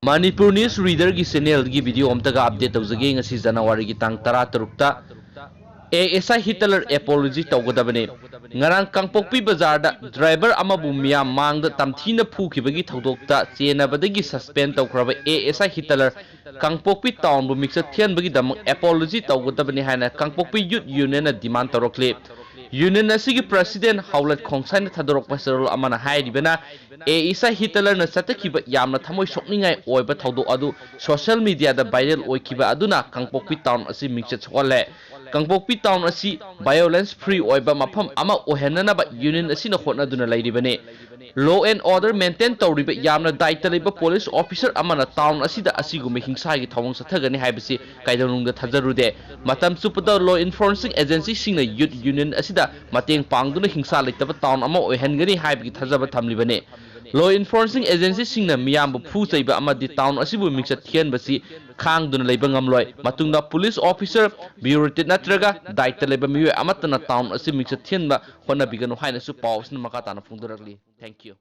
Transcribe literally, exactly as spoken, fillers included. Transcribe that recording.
Manipur News Reader ꯒꯤ channel ꯒꯤ video ꯑꯝꯇꯒ update ꯇꯧꯖꯒꯦ꯫ ꯉꯁꯤ January ꯒꯤ ꯇꯥꯡ ꯇꯔꯥ ꯇꯔꯨꯛꯇ A S I Hitler apology ꯇꯧꯒꯗꯕꯅꯤ꯫ ꯉꯔꯥꯡ ꯀꯥꯡꯄꯣꯛꯄꯤ ꯕꯖꯥꯔꯗ driver ꯑꯃꯕꯨ ꯃꯤꯌꯥꯝ ꯃꯥꯡꯗ ꯇꯝꯊꯤꯅ ꯐꯨꯈꯤꯕꯒꯤ ꯊꯧꯗꯣꯛꯇ ꯆꯦꯟꯅꯕꯗꯒꯤ suspend ꯇꯧꯈ꯭ꯔꯕ A S I Hitler Kangpokpi town ꯕꯨ ꯃꯤꯡꯆꯠ ꯊꯤꯍꯟꯕꯒꯤꯗꯃꯛ apology ꯇꯧꯒꯗꯕꯅꯤ ꯍꯥꯏꯅ ꯀꯥꯡꯄꯣꯛꯄꯤ Youth Union ꯅ demand ꯇꯧꯔꯛꯂꯤ꯫ Union ꯑꯁꯤꯒꯤ president ꯍꯥꯎꯂꯠ ꯈꯣꯡꯁꯥꯏꯅ ꯊꯥꯗꯣꯔꯛꯄ ꯆꯦꯔꯣꯜ ꯑꯃꯅ ꯍꯥꯏꯔꯤꯕꯅ, A S I Hitler ꯅ ꯆꯠꯊꯈꯤꯕ ꯌꯥꯝꯅ ꯊꯃꯣꯏ ꯁꯣꯛꯅꯤꯡꯉꯥꯏ ꯑꯣꯏꯕ ꯊꯧꯗꯣꯛ ꯑꯗꯨ social media ꯗ viral ꯑꯣꯏꯈꯤꯕ ꯑꯗꯨꯅ ꯀꯥꯡꯄꯣꯛꯄꯤ town ꯑꯁꯤ ꯃꯤꯡꯆꯠ ꯁꯣꯛꯍꯜꯂꯦ꯫ ꯀꯥꯡꯄꯣꯛꯄꯤ town ꯑꯁꯤ violence free ꯑꯣꯏꯕ ꯃꯐꯝ ꯑꯃ ꯑꯣꯏꯍꯟꯅꯅꯕ union ꯑꯁꯤꯅ ꯍꯣꯠꯅꯗꯨꯅ ꯂꯩꯔꯤꯕꯅꯤ꯫ Law and order maintain ꯇꯧꯔꯤꯕ ꯌꯥꯝꯅ ꯗꯥꯏꯇ ꯂꯩꯕ police officer ꯑꯃꯅ town ꯑꯁꯤꯗ ꯑꯁꯤꯒꯨꯝꯕ ꯍꯤꯡꯁꯥꯒꯤ ꯊꯧꯑꯣꯡ ꯆꯠꯊꯒꯅꯤ ꯍꯥꯏꯕꯁꯤ ꯀꯩꯗꯧꯅꯨꯡꯗ ꯊꯥꯖꯔꯨꯗꯦ꯫ ꯃꯇꯝ ꯆꯨꯞꯄꯗ law enforcing agency ꯁꯤꯡꯅ youth union ꯑꯁꯤꯗ ꯃꯇꯦꯡ ꯄꯥꯡꯗꯨꯅ ꯍꯤꯡꯁꯥ ꯂꯩꯇꯕ town ꯑꯃ ꯑꯣꯏꯍꯟꯒꯅꯤ ꯍꯥꯏꯕꯒꯤ ꯊꯥꯖꯕ ꯊꯝꯂꯤꯕꯅꯤ꯫ Law enforcing agency ꯁꯤꯡꯅ ꯃꯤꯌꯥꯝꯕꯨ ꯐꯨ ꯆꯩꯕ ꯑꯃꯗꯤ town ꯑꯁꯤꯕꯨ ꯃꯤꯡꯆꯠ ꯊꯤꯍꯟꯕꯁꯤ ꯈꯥꯡꯗꯨꯅ ꯂꯩꯕ ꯉꯝꯂꯣꯏ꯫ ꯃꯇꯨꯡꯗ police officer, bureaucrat ꯅꯠꯇ꯭ꯔꯒ ꯗꯥꯏꯇ ꯂꯩꯕ ꯃꯤꯑꯣꯏ ꯑꯃꯠꯇꯅ town ꯑꯁꯤ ꯃꯤꯡꯆꯠ ꯊꯤꯍꯟꯕ ꯍꯣꯠꯅꯕꯤꯒꯅꯨ ꯍꯥꯏꯅꯁꯨ ꯄꯥꯎ ꯑꯁꯤꯅ ꯃꯈꯥ ꯇꯥꯅ ꯐꯣꯡꯗꯣꯔꯛꯂꯤ꯫ Thank you꯫